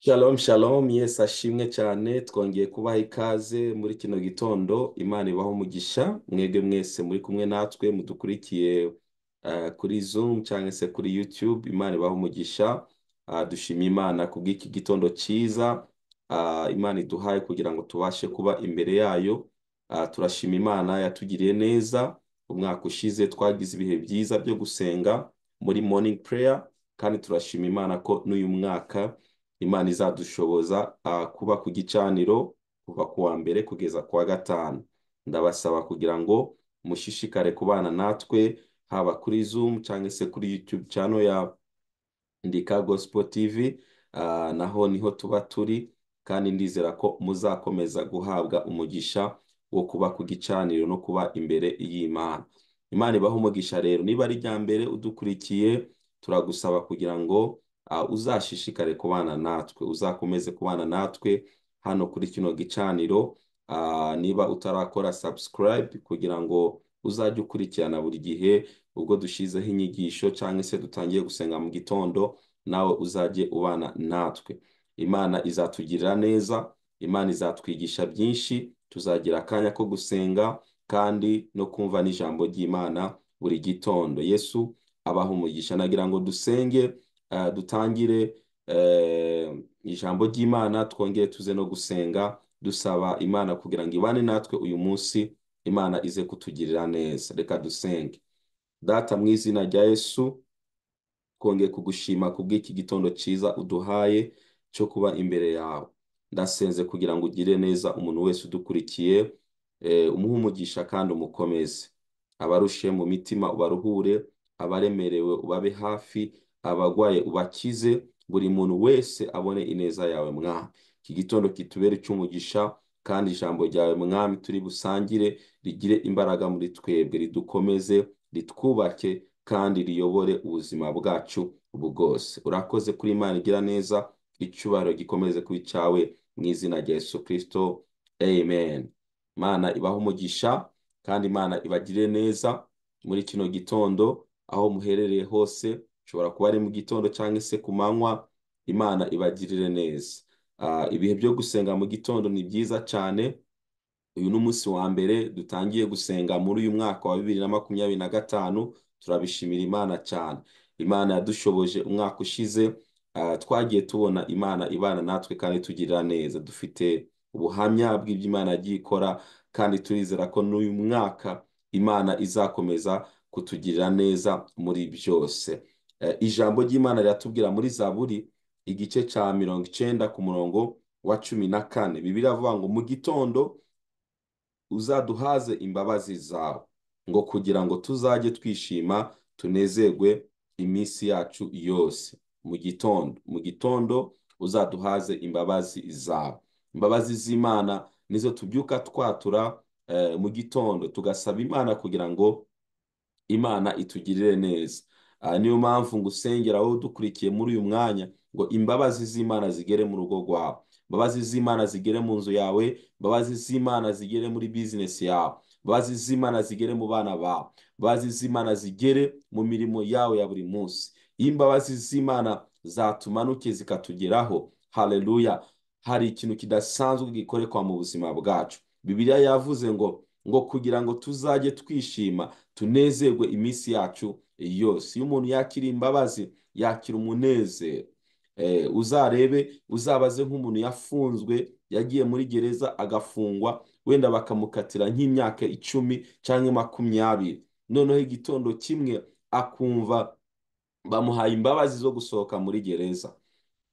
Shalom shalom, Yesu ashimwe cyane. Twongeye kubaha ikaze muri kino gitondo. Imana ibahe umugisha mwebwe mwese muri kumwe natwe mudukurikiye kuri Zoom cyangwa se kuri YouTube. Imana ibahe umugisha. Dushima Imana kubw'iki gitondo cyiza Imana iduhaye kugira ngo tubashe kuba imbere yayo. Turashima Imana yatugiriye neza. Umwaka ushize twagize ibihe byiza byo gusenga muri morning prayer, kandi turashima Imana ko n'uyu mwaka Imana izadushoboza kuba ku gicaniro kuva ku wa mbere kugeza ku wa gatanu. Ndabasaba kugira ngo mushishikare kubana natwe haba kuri Zoom cyangwa se kuri YouTube channel ya Ndika Gospel TV, naho niho tuba turi, kandi ndizera ko muzakomeza guhabwa umugisha wo kuba ku gicaniro no kuba imbere y'Imana. Imana ibahe umugisha. Rero niba ari irya mbere udukurikiye, turagusaba kugira ngo uzashishikare kubana natwe, uzakomeze kubana natwe hano kuri kino gicaniro. Niba utarakora subscribe kugira ngo uzajye ukurikirana buri gihe ubwo dushyizeho inyigisho cyangwa se dutangiye gusenga mu gitondo, nawe uzajye ubana natwe. Imana izatugirira neza, Imana izatwigisha byinshi, tuzagira akanya ko gusenga kandi no kumva n'ijambo ry'Imana buri gitondo. Yesu abaha umugisha. Nagira ngo dusenge, dutangire ijambo ry'Imana, twongere tuze no gusenga dusaba Imana kugira ngo ibane natwe uyu munsi, Imana ize kutugirira neza. Reka dusenge. Data, mu izina rya Yesu, twongeye kugushima kubw'iki gitondo cyiza uduhaye cyo kuba imbere yawe. Ndasenze kugira ngo ugire neza umuntu wese udukurikiye, umuhe umugisha kandi umukomeze. Abarushe mu mitima ubaruhure, abaremerewe ubabe hafi, abagwaye ubakize, buri muntu wese abone ineza yawe Mwami. Iki gitondo kitubere icy'umugisha, kandi ijambo ryawe Mwami turi busangire rigire imbaraga muri twebwe, ridukomeze, ritwubake kandi riyobore ubuzima bwacu bwose. Urakoze kuri Imana igira neza, icyubahiro gikomeze kuba icyawe mu izina rya Yesu Kristo, amen. Imana ibahe umugisha kandi Imana ibagirire neza muri kino gitondo aho muherereye hose, ushobora kuba ari mu gitondo cyangwa se ku manywa. Imana ibagirire neza. Ibihe byo gusenga mu gitondo ni byiza cyane. Uyu ni umunsi wa mbere dutangiye gusenga muri uyu mwaka wa 2025. Turabishimira Imana cyane. Imana yadushoboje umwaka ushize, twagiye tubona Imana ibana natwe kandi tugirira neza. Dufite ubuhamya bw'ibyo Imana yagiye ikora, kandi turizera ko n'uyu mwaka Imana izakomeza kutugirira neza muri byose. Ijambo ry'Imana riratubwira muri Zaburi igice cya 90 ku murongo wa 14. Bibiliya iravuga ngo mu gitondo uzaduhaze imbabazi zawe, ngo kugira ngo tuzajye twishima tunezerwe iminsi yacu yose. Mu gitondo, mu gitondo uzaduhaze imbabazi zawe. Imbabazi z'Imana nizo tubyuka twatura mu gitondo, tugasaba Imana kugira ngo Imana itugirire neza. Niyo mpamvu ngusengera wowe udukurikiye muri uyu mwanya ngo imbabazi z'Imana zigere mu rugo rwawe, imbabazi z'Imana zigere mu nzu yawe, imbabazi z'Imana zigere muri bizinesi yawe, imbabazi z'Imana zigere mu bana bawe, imbabazi z'Imana zigere mu mirimo yawe ya buri munsi. Iyo imbabazi z'Imana zatumanuke zikatugeraho, haleluya, hari ikintu kidasanzwe gikorekwa mu buzima bwacu. Bibiliya yavuze ngo kugira ngo tuzajye twishima tunezerwe iminsi yacu yose. Iyo umuntu yakira imbabazi yakira umunezero. Uzarebe, uzabaze nk'umuntu yafunzwe, yagiye muri gereza agafungwa, wenda bakamukatira nk'imyaka 10 cyangwa 20, noneho igitondo kimwe akumva bamuhaye imbabazi zo gusohoka muri gereza.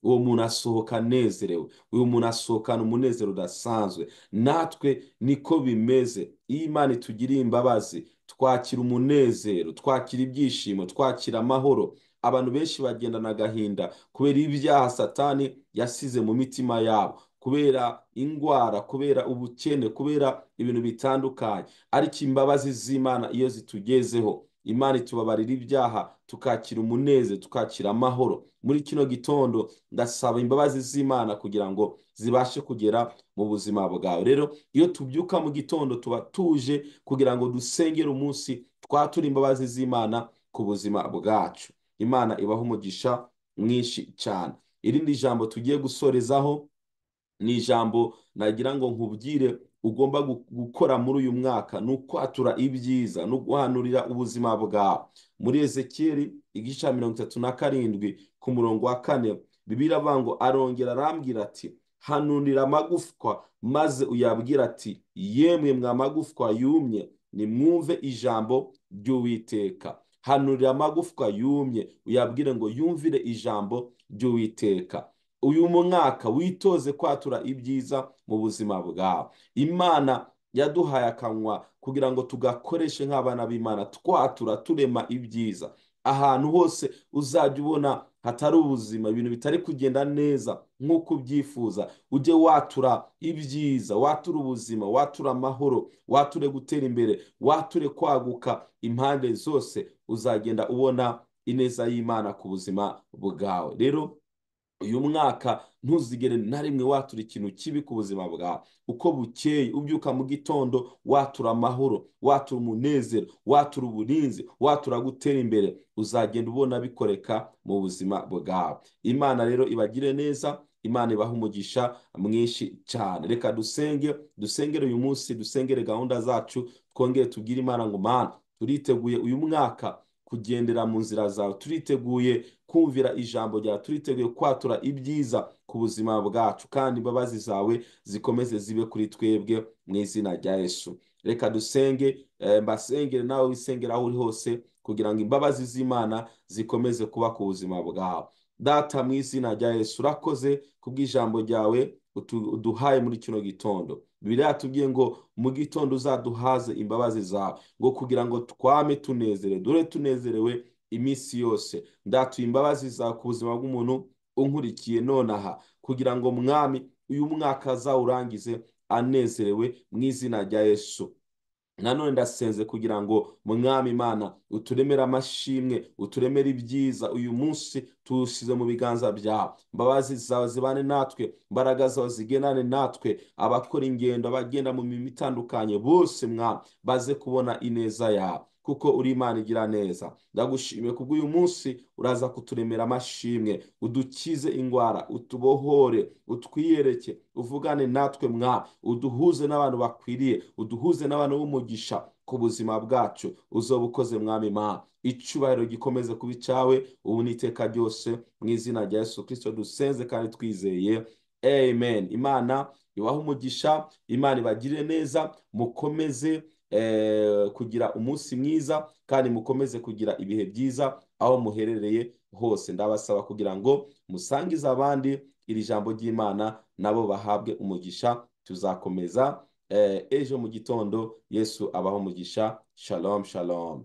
Uwo muntu asohoka anezerewe, uyu muntu asohokana umunezero udasanzwe. Natwe niko bimeze. Iyo Imana itugiriye imbabazi twakira umunezero, twakira ibyishimo, twakira amahoro. Abantu benshi bagendana agahinda kubera ibyaha Satani yasize mu mitima yabo, kubera indwara, kubera ubukene, kubera ibintu bitandukanye. Ariko imbabazi z'Imana iyo zitugezeho, Imana itubabarira ibyaha, tukakira umunezero, tukakira amahoro. Muri kino gitondo ndasaba imbabazi z'Imana kugira ngo zibashe kugera mu buzima bwawe. Rero iyo tubyuka mu gitondo tuba tuje kugira ngo dusengere umunsi, twatura imbabazi z'Imana ku buzima bwacu. Imana ibahe umugisha mwinshi cyane. Irindi jambo tugiye gusorezaho ni ijambo nagira ngo nkubwire ugomba gukora muri uyu mwaka, ni ukwatura ibyiza no guhanurira ubuzima bwawe. Muri Ezekiyeli igice cya 37 ku murongo wa 4, Bibiliya iravuga ngo arongera arambwira ati hanurira amagufwa, maze uyabwira ati yemwe mwa magufwa yumye, nimwumve ijambo ry'Uwiteka. Hanurira amagufwa yumye, uyabwire ngo yumvire ijambo ry'Uwiteka. Uyu mwaka witoze kwatura ibyiza mu buzima bwawe. Imana yaduhaye akanwa kugira ngo tugakoreshe nk'abana b'Imana, twatura turema ibyiza. Ahantu hose uzajya ubona hatari ubuzima, ibintu bitari kugenda neza nk'uko ubyifuza, ujye watura ibyiza, watura ubuzima, watura amahoro, wature gutera imbere, wature kwaguka impande zose, uzagenda ubona ineza y'Imana ku buzima bwawe. Rero uyu mwaka ntuzigere na rimwe watura ikintu kibi ku buzima bwawe. Uko bukeye ubyuka mu gitondo, watura amahoro, watura umunezero, watura uburinzi, watura gutera imbere, uzagenda ubona bikoreka mu buzima bwawe. Imana rero ibagire neza, Imana ibahe umugisha mwinshi cyane. Reka dusenge, dusengere uyu munsi, dusengere gahunda zacu, twongere tubwire Imana ngo Mana, turiteguye uyu mwaka kugendera mu nzira zawe, turiteguye kumvira ijambo ryawe, turiteguye kwatura ibyiza ku buzima bwacu, kandi imbabazi zawe zikomeze zibe kuri twebwe mu izina rya Yesu. Reka dusenge, mbasengere nawe wisengera aho uri hose, kugira ngo imbabazi z'Imana zikomeze kuba ku buzima bwawe. Data, mu izina rya Yesu, urakoze kubw'ijambo ryawe uduhaye muri kino gitondo. Bibiliya yatubwiye ngo mu gitondo uzaduhaze imbabazi zawe, ngo kugira ngo twame tunezere, dore tunezerewe iminsi yose. Ndatuye imbabazi zawe ku buzima bw'umuntu unkurikiye nonaha, kugira ngo Mwami uyu mwaka azawurangize anezerewe mu izina rya Yesu. Nanone ndasenze kugira ngo Mwami Imana uturemere amashimwe, uturemere ibyiza. Uyu munsi tuwushyize mu biganza byawe, imbabazi zawe zibane natwe, imbaraga zawe zigendane natwe. Abakora ingendo, abagenda mu mirimo itandukanye bose, Mwami, baze kubona ineza yawe, kuko uri Imana igira neza. Ndagushimiye kubw'uyu munsi, uraza kuturemera amashimwe, udukize indwara, utubohore, utwiyereke, uvugane natwe Mwami, uduhuze n'abantu bakwiriye, uduhuze n'abantu b'umugisha ku buzima bwacu. Uzoba ukoze Mwami Imana, icyubahiro gikomeze kuba icyawe ubu n'iteka ryose, mu izina rya Yesu Kristo dusenze kandi twizeye, amen. Imana ibahe umugisha, Imana ibagirire neza, mukomeze kugira umunsi mwiza, kandi mukomeze kugira ibihe byiza aho muherereye hose. Ndabasaba kugira ngo musangize abandi iri jambo ry'Imana, nabo bahabwe umugisha. Tuzakomeza ejo mu gitondo. Yesu abaho umugisha. Shalom, shalom.